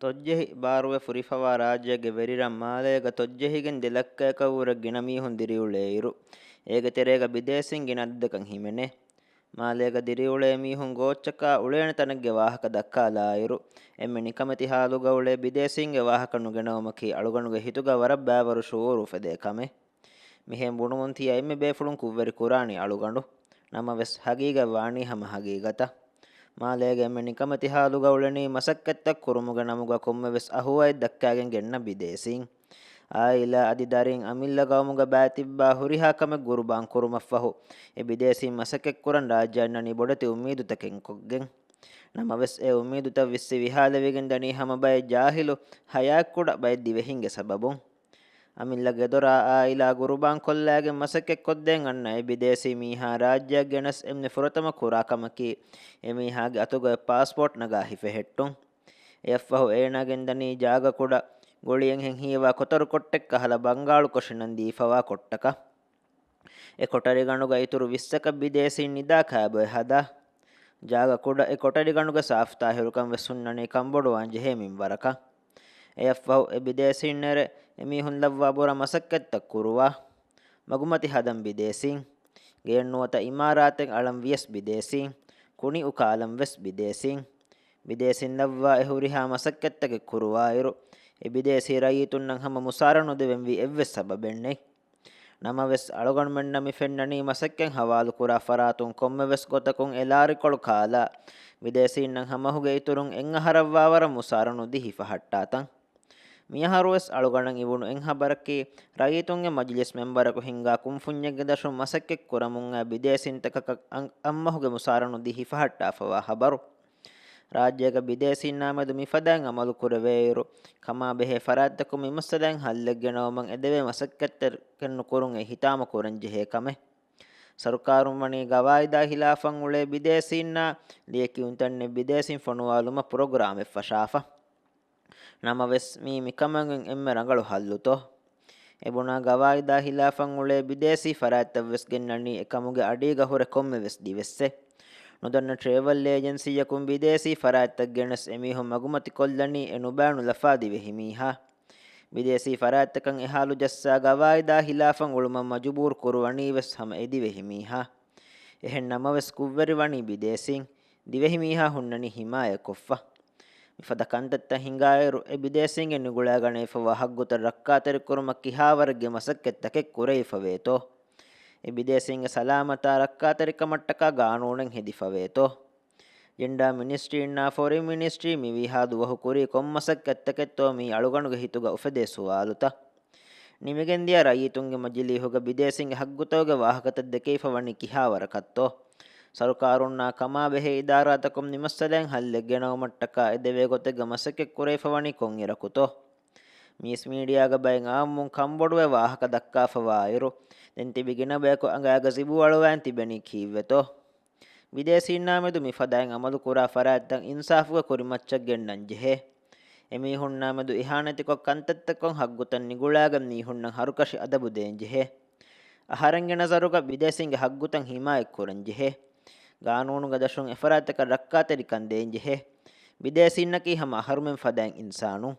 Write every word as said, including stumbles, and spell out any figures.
ތޮއްޖެހި ބާރުވެ ފުރިފަވާ ރާއްޖޭގެ ވެރިރަށް މާލޭގަ ތޮއްޖެހިގެން ދެ ލައްކައަކަށްވުރެ ގިނަ މީހުން ދިރިއުޅޭއިރު، އޭގެ ތެރޭގަ ބިދޭސީން ގިނަ އަދަދަކަށް ހިމެނޭ. މާލޭގަ ދިރިއުޅޭ މީހުން ގޯއްޗަކާ އުޅޭނެ ތަނެއްގެ ވާހަކަ ދައްކާލާއިރު، އެންމެ ނިކަމެތި ހާލުގަ އުޅޭ ބިދޭސީންގެ ވާހަކަ ނުގެނައުމަކީ އަޅުގަނޑުގެ ހިތުގަ ވަރަށް ބައިވަރު ޝުއޫރު އުފެދޭ ކަމެއް. މިހެން ބުނުމުން ތިޔަ އެންމެ ބޭފުޅުން ކުށްވެރި ކުރާނީ އަޅުގަނޑު. ނަމަވެސް، ހަގީގަތް ވާނީ ހަމަ ހަގީގަތަށް. މާލޭގެ އެންމެ ނިކަމެތި ހާލުގަ އުޅެނީ މަސައްކަތްތައް ކުރުމުގެ ނަމުގަ ކޮންމެވެސް އަހުވައެއް ދައްކާގެން ގެންނަ ބިދޭސީން. އާއިލާ އަދި ދަރިން އަމިއްލަ ގައުމުގަ ބައިތިއްބާ ހުރިހާ ކަމެއް ގުރުބާން ކުރުމަށްފަހު، އެ ބިދޭސީން މަސައްކަތްކުރަން ރާއްޖެ އަންނަނީ ބޮޑެތި އުއްމީދުތަކެއް ކޮށްގެން. ނަމަވެސް، އެ އުއްމީދުތައް ވިއްސި ވިހާލެވިގެން ދަނީ ހަމަ ބައެއް ޖާހިލު، ހަޔާތްކުޑަ ބައެއް ދިވެހިންގެ ސަބަބުން. އަމިއްލަ ގެދޮރާ އާއިލާ ގުރުބާންކޮށްލާގެން މަސައްކަތްކޮށްދޭން އަންނަ އެ ބިދޭސީ މީހާ ރާއްޖެއަށް ގެނަސް އެންމެ ފުރަތަމަ ކުރާ ކަމަކީ، އެ މީހާގެ އަތުގައި ޕާސްޕޯޓް ނަގާ ހިފެހެއްޓުން. އެއަށްފަހު އޭނާގެން ދަނީ ޖާގަކުޑަ، ގޮޅިއެއްހެން ހީވާ ކޮތަރު ކޮއްޓެއް ކަހަލަ ބަންގާޅު ކޮށި ނަން ދީފަވާ ކޮއްޓަކަށް. އެ ކޮޓަރިގަނޑުގަ އިތުރު ވިއްސަކަށް ބިދޭސީން ނިދާ ކާބޮއެ ހަދާ. ޖާގަ ކުޑަ އެ ކޮޓަރިގަނޑުގެ ސާފުތާހިރުކަން ވެސް ހުންނަނީ ކަންބޮޑުވާން ޖެހޭ މިންވަރަކަށް. އެއަށްފަހު އެ ބިދޭސީންނެރެ އެމީހުން ލައްވާ ބުރަ މަސައްކަތްތައް ކުރުވާ. މަގުމަތި ހަދަން ބިދޭސީން. ގެޔަށް ނުވަތަ އިމާރާތެއް އަޅަން ވިޔަސް ބިދޭސީން. ކުނި އުކާލަން ވެސް ބިދޭސީން. ބިދޭސީން ލައްވާ އެ ހުރިހާ މަސައްކަތްތަކެއް ކުރުވާއިރު، އެ ބިދޭސީ ރައްޔިތުންނަށް ހަމަ މުސާރަ ނުދެވެންވީ އެއްވެސް ސަބަބެއް ނެތް. ނަމަވެސް، އަޅުގަނޑުމެންނަށް މި ފެންނަނީ މަސައްކަތް ހަވާލުކުރާ ފަރާތުން ކޮންމެވެސް ގޮތަކުން އެ ލާރިކޮޅު ކާލާ، ބިދޭސީންނަށް ހަމަހުގެ އިތުރުން އެއްއަހަރަށްވާވަރަށް މުސާރަ ނުދީ ހިފަހައްޓާތަން. މިއަހަރުވެސް އަޅުގަނޑަށް އިވުނު އެއް ހަބަރަކީ، ރައްޔިތުންގެ މަޖިލިސް މެމްބަރަކު ހިންގާ ކުންފުންޏެއްގެ ދަށުން މަސައްކަތް ކުރަމުން އައި ބިދޭސީންތަކަކަށް އަން-، އަންމަހުގެ މުސާރަ ނުދީ ހިފަހައްޓާފަވާ ހަބަރު. ރާއްޖޭގަ ބިދޭސީންނާ މެދު މިފަދައިން އަމަލު ކުރެވޭއިރު، ކަމާ ބެހޭ ފަރާތްތަކުން މި މައްސަލައިން ހައްލެއް ގެނައުމަށް އެދެވޭ މަސައްކަތްތަކެއް ނުކުރުން އެ ހިތާމަ ކުރަން ޖެހޭ ކަމެއް. ސަރުކާރުން ވަނީ ގަވާއިދާ ހިލާފަށް އުޅޭ ބިދޭސީންނާ ލިޔެކިޔުންތައް ނެތް ބިދޭސީން ފޮނުވާލުމަށް ޕްރޮގްރާމެއް ފަށާފަ. ނަމަވެސް، މީ މިކަމުގެ އެންމެ ރަނގަޅު ހައްލުތޯ؟ އެ ބުނާ ގަވާއިދާ ހިލާފަށް އުޅޭ ބިދޭސީ ފަރާތްތައް ވެސް ގެންނަނީ އެކަމުގެ އަޑީގަ ހުރެ ކޮންމެ ވެސް ދިވެއްސެއް. ނުދަންނަ ޓްރެވަލް އޭޖެންސީއަކުން ބިދޭސީ ފަރާތްތައް ގެނެސް އެމީހުން މަގުމަތި ކޮށްލަނީ އެ ނުބައި ނުލަފާ ދިވެހި މީހާ. ބިދޭސީ ފަރާތްތަކަށް އެ ހާލު ޖައްސާ ގަވާއިދާ ހިލާފަށް އުޅުމަށް މަޖުބޫރު ކުރުވަނީ ވެސް ހަމަ އެ ދިވެހި މީހާ. އެހެން ނަމަވެސް ކުށްވެރި ވަނީ ބިދޭސީން. ދިވެހި މީހާ ހުންނަނީ ހިމާޔަތްކޮށްފަ. މިފަދަ ކަންތައްތައް ހިނގާއިރު، އެ ބިދޭސީންގެ ނިގުޅާގަނެވިފަވާ ހައްގުތައް ރައްކާތެރިކުރުމަށް ކިހާވަރެއްގެ މަސައްކަތްތަކެއް ކުރެވިފަވޭތޯ؟ އެ ބިދޭސީންގެ ސަލާމަތާ ރައްކާތެރިކަމަށްޓަކާ ގާނޫނެއް ހެދިފަވޭތޯ؟ ޖެންޑާ މިނިސްޓްރީންނާ ފޮރިން މިނިސްޓްރީ މިވީހާ ދުވަހު ކުރީ ކޮން މަސައްކަތްތަކެއްތޯ މީ އަޅުގަނޑުގެ ހިތުގަ އުފެދޭ ސުވާލުތައް. ނިމިގެންދިޔަ ރައްޔިތުންގެ މަޖިލީހުގަ ބިދޭސީންގެ ހައްގުތަކުގެ ވާހަކަތައް ދެކެވިފަ ވަނީ ކިހާވަރަކަށްތޯ؟ ސަރުކާރުންނާ ކަމާ ބެހޭ އިދާރާތަކުން މިމައްސަލައިން ހައްލެއް ގެނައުމަށްޓަކާ އެދެވޭ ގޮތެއްގަ މަސައްކަތް ކުރެވިފަ ވަނީ ކޮންއިރަކުތޯ؟ މީސް މީޑިއާގަ ބައެއް އާއްމުން ކަންބޮޑުވެ ވާހަކަ ދައްކާފަވާއިރު، ދެން ތިބި ގިނަ ބަޔަކު އަނގައިގަ ޒިބު އަޅުވާން ތިބެނީ ކީއްވެތޯ؟ ބިދޭސީންނާ މެދު މިފަދައިން އަމަލުކުރާ ފަރާތްތައް އިންސާފުގެ ކުރިމައްޗަށް ގެންނަން ޖެހޭ. އެމީހުންނާ މެދު އިހާނެތިކޮށް ކަންތައްތަކުން ހައްގުތައް ނިގުޅާގެން މީހުންނަށް ހަރުކަށި އަދަބު ދޭން ޖެހޭ. އަހަރެންގެ ނަޒަރުގަ ބިދޭސީންގެ ހައްގުތައް ހިމާޔަތް ކުރަން ޖެހޭ. ގާނޫނުގެ ދަށުން އެފަރާތްތަކަށް ރައްކާތެރިކަން ދޭން ޖެހޭ. ބިދޭސީންނަކީ ހަމަ އަހަރުމެން ފަދައިން އިންސާނުން.